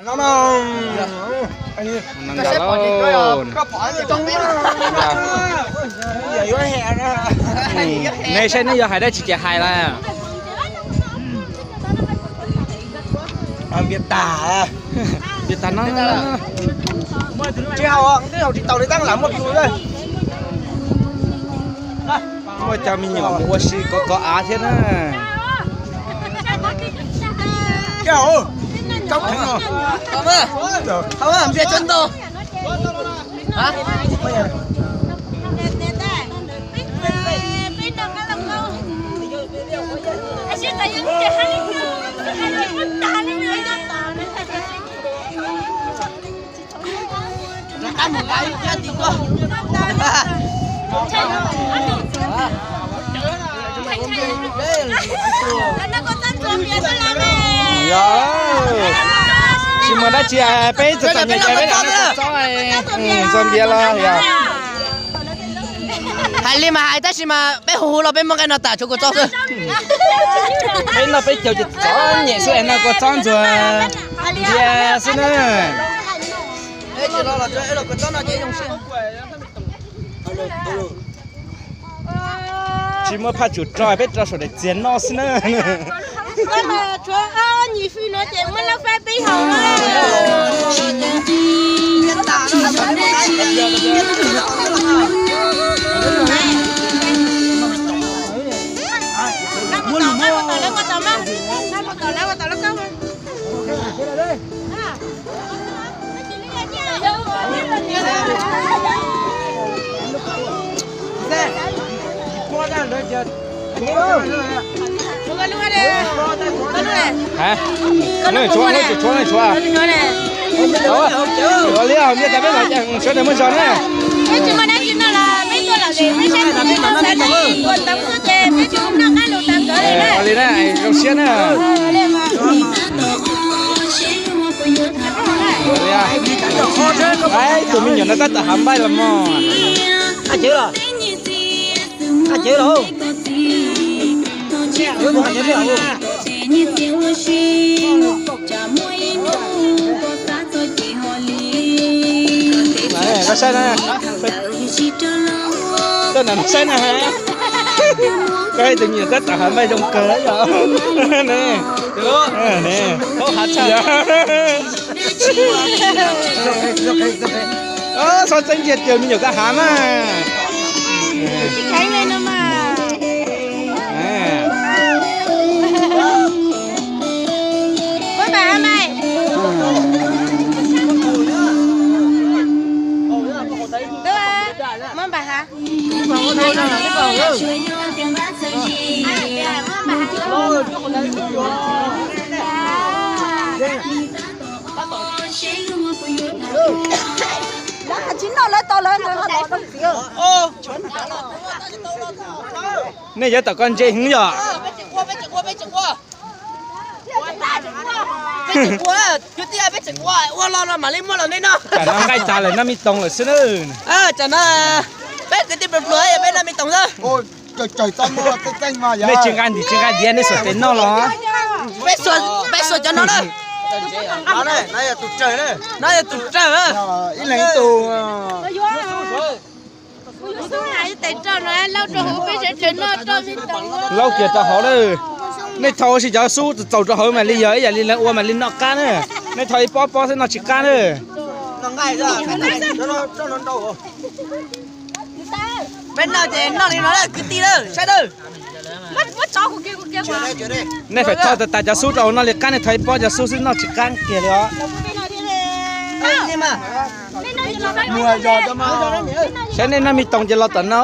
No, no. Neeg nkag lauj. Neb saib neb yuav hais dab tsi ces hais lawm. Npias tag, npias tag no. Tsis haus, twb haus tsis tau li, tab lam muaj tus. Muaj cov me nyuam mus ua si kov kov av thiab na. Yog, tsis muaj dab tsi, peb txom txom nyem ces peb lam noj kua txob, ntxuag npias los yog. Hais li mas hais tab sis mas peb hu hu los peb muab nqaij no tas tshuav kua txob xwb. Peb noj peb caug ces txom nyem xwb es noj kua txob ntxuag npias xwb na. Tsis muaj phaj tsum rau, peb rau saum daim txiag noj xwb na. Tshuav ob nyuag fwj no ces muab lab fab peb haus. Hais, leej tshuav, leej tshuav, leej tshuav. Ua li hauv ntiaj teb peb los ces sawv daws muaj zog na. Ua li na, zoo siab na. Tus me nyuam no tab tom hav npaij los mog. Koj saib na, koj na saib na, koj tus me nyuam tab tom hav npaij zoo kawg yom. Xob txeeb kiag tias me nyuam koj hav mas. Nej yuav tau koj ntse heev yom. Tam no nqaij tag lawm, noj me toos lawm xwb na. Peb kwv tij pluag pluag peb noj me toos xwb. Nej tsis nqa ntim tsis nqa diav, nej xuas tes noj los. Peb xuas cov no na. No yog tus tsawg. Laub kiag rau hauv lawm. Nej thau ua si cov xub txaus rau hauv mam li yog ib yam li lawv ua mam li noj qab na. Nej thau ib pob pob xwb noj tsis qab na. Peb noj ces noj li no kwv tij lawm, saib lawm. Nej faim thau tas tas cov xub rau hauv noj li qab, nej thau ib pob cov xub xwb noj tsis qab kiag li os. Saib nej noj me toos ces los tom no.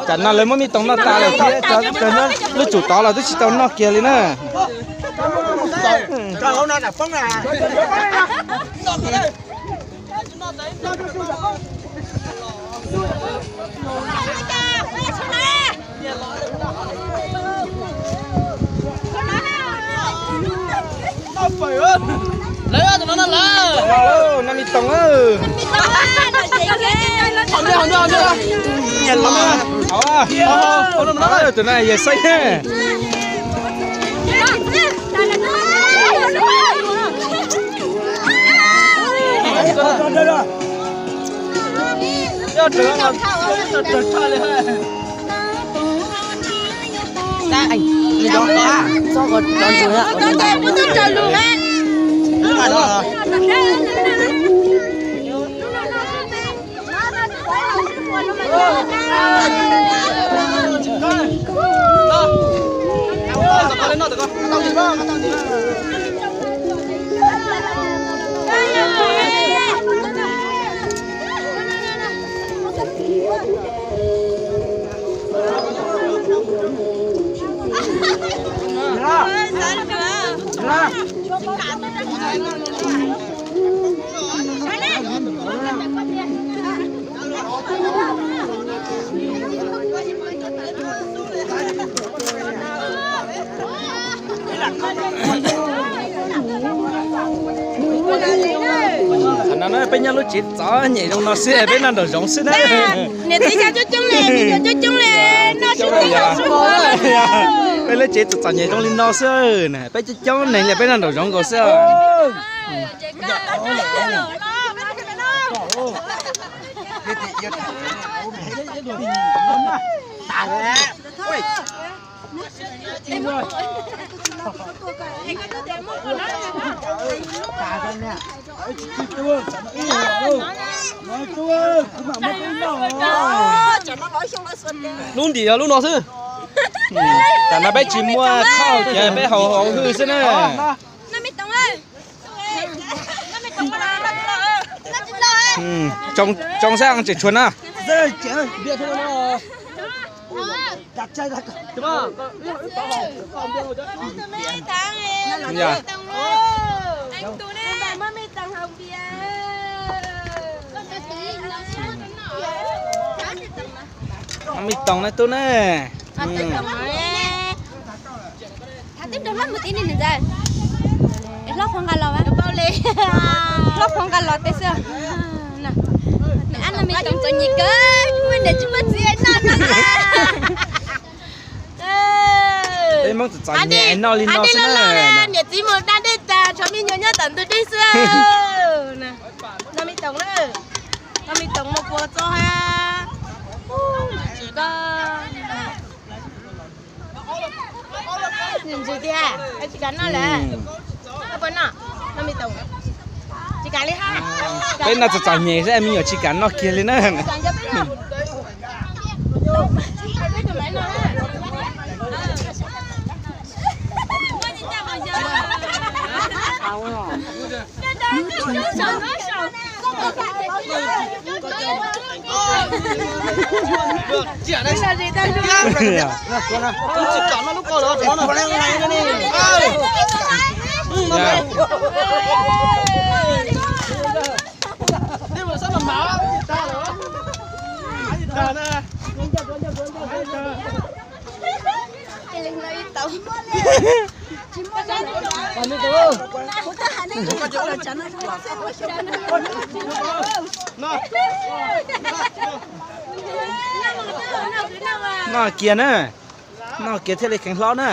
Tam no lawv muab me toos noj tas lawm thiab, lub tsum tod los twb tsis tau noj kiag li na. Noj me toos. Tus no yog xeeb. Qhov no peb nyob lub tsev txom nyem zoo no xwb, peb noj nraum zoov xwb na. Niam txiv coob coob li, me nyuam coob coob li, noj sib coob. Peb lub tsev txom txom nyem zoo li no xwb na, peb coob coob neeg li peb noj nraum zoov nkaus xwb. Lub ntim yog lub no xwb. Tam no peb tsis muaj khau ces peb haus haus hwj xwb na. Tsoo xab tseem tshuav na. Me toos na tub na. Hlob phov nqa los, hlob phov nqa los tej xwb. Ab no me toos txom nyem kawg, tsis muaj niam tsis muaj txiv noj no. Peb Hmoob txom txom nyem noj li no xwb na. Niam txiv mus da dej tas tshuav me nyuam nyob tom ntug dej xwb. No me toos na, no me toos mus kua txob hab. Ntsis tiag, tsis kam noj lawm. Puas noj? Tsis kam li hab. Peb noj txom txom nyem xwb, me nyuam tsis kam noj kiag li na. Noj kiag na, noj kiag thiaj li kheev hlob na.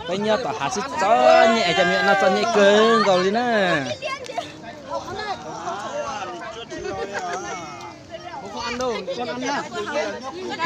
Peb nyob tom hav xwb txom nyem, cov me nyuam no txom nyem kawg nkaus li na.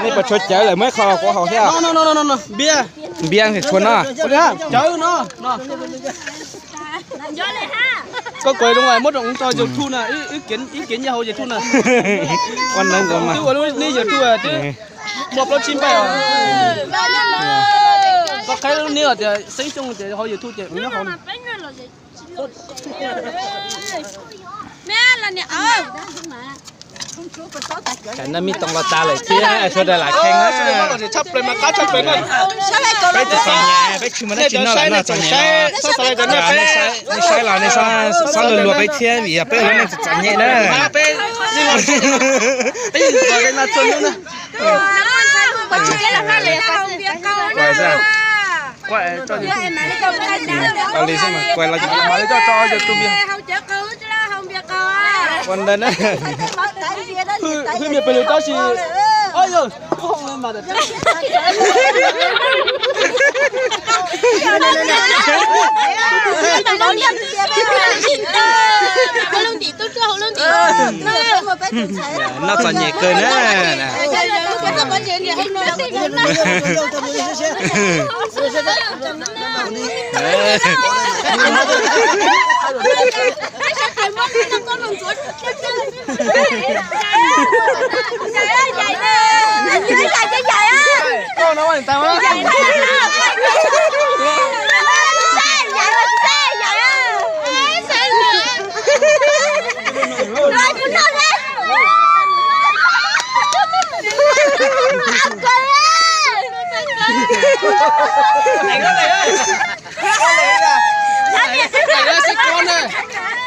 Nej puas tshuav cawv lawm muab ib qho los kuv haus thiab. Npiab tshuav no. Koj kuv zoo muab rau YouTube na, ib kev nyiaj hauv YouTube na. Ua neeb nkaus mas. Twb ua lub neb YouTube twb muaj plaub tsib npaij. Koj qhaib lub neb tias Xeeb Xyooj ces hauv YouTube ces nyob hauv. Tam no me toos los tas lawm thiab, sawv daws lam kheej na. Peb txom nyem, peb tsis muaj dab tsi noj lawm no txom nyem. Nej saib los nej txhob luag luag peb thiab vim yog peb ua lub neej txom nyem na. Kuv li xwb mas, kuv los cov tus me. Ua ntawd na. Hwj mias pes lug rau si. Oj yog, kuv hoo mas. Noj txom nyem kawg na.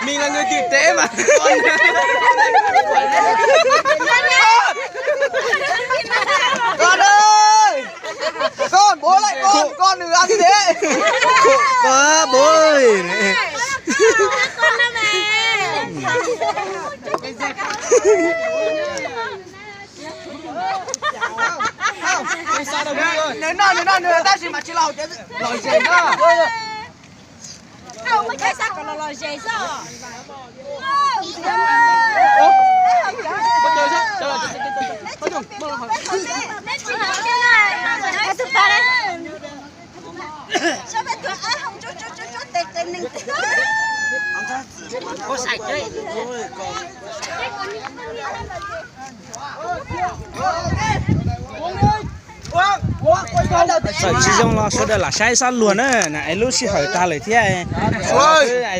Mình là người tử tế mà. Con ơi! Con, bố lại con, con đừng ăn như thế. Khổ quá bố ơi. Nws noj, nws noj, nws tab sis mas tsis los hauv tsev, los ze na. Txawm tsis zoo los sawv daws lam saib xob luag na, es lub sij hawm tag lawm thiab,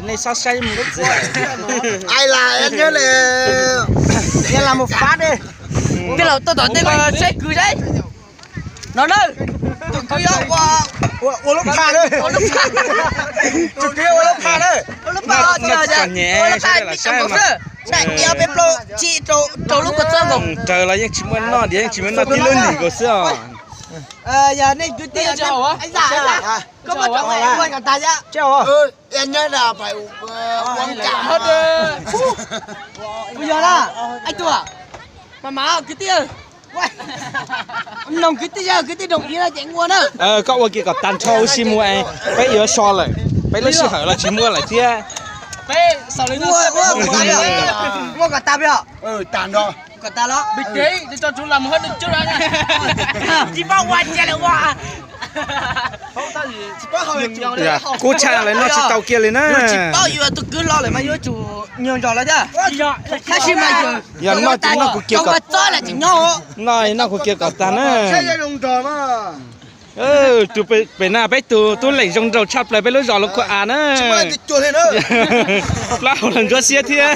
nej xob saib mus lub txim. Tij laug tuaj tom tej no saib kwv saib. No na, tus kwv yog ua lub pha, ua lub pha, tus kwv ua lub pha na. Ua lub pha, ua lub pha, ib tsoom nkaus xwb. Saib, peb plaub tsib rau lub kua txob nkaus. Raws los yeej tsis muaj noj, yeej tsis muaj noj, tib lub nim nkaus xwb os. Yog nej kwv tij, koj muab tso ua kom tag thiab. Kuv yog na, ib tug, mas mas kwv tij, noog kwv tij, yog kwv tij doog ib no ces ua na. Koj ua kiag kom tag nrho huv si mus, peb yuav so lawm, peb lub sij hawm los tsis muaj lawm thiab. Ua kom tag, kom tag los. Tsis paub ua cia lawm ua. Kub tshaj lawm, noj tsis tau kiag li na. Tsis paub yuav tus kwv los lawm mas yuav tsum nyuag zog lawm thiab. Tab sis mas yog noj ces noj kuv kiag kom, noj noj kuv kiag kom tag na. Tus pem na peb tus tub leem zoo nraug tshaj plaws peb lub zos Lub Khuam Av na. Plaub hau los ntsuab xiab thiab.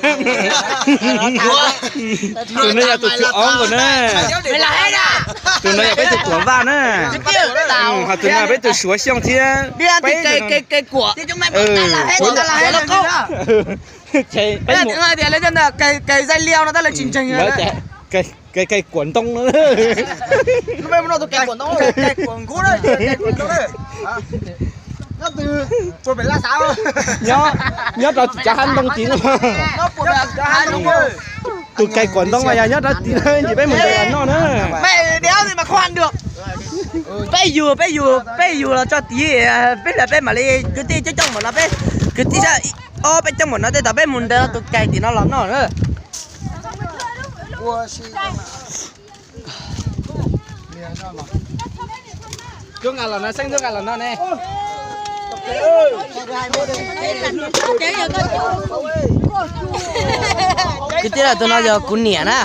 Tus no yog tus thwm ob nkaus na. Tus no yog peb tus tuam vaj na. Ho tus no peb tus suav xyooj thiab. Peb Cai kuam ntoo no. Nyob rau tim cov hav ntoo tid no. Tus cai kuam ntoo mas yog nyob rau tid na, ces peb mus ntes los noj na. Peb yug, peb yug, peb yug los tso tid, peb los peb mam li kwv tij coob coob npaum no, peb kwv tij ob peb coob npaum no tej tau peb mus ntes tus cai tim no los noj na. Tuaj nqa los no, Xeeb, tuaj nqa los no ne. Kwv tij, tus no yog kuv niam na.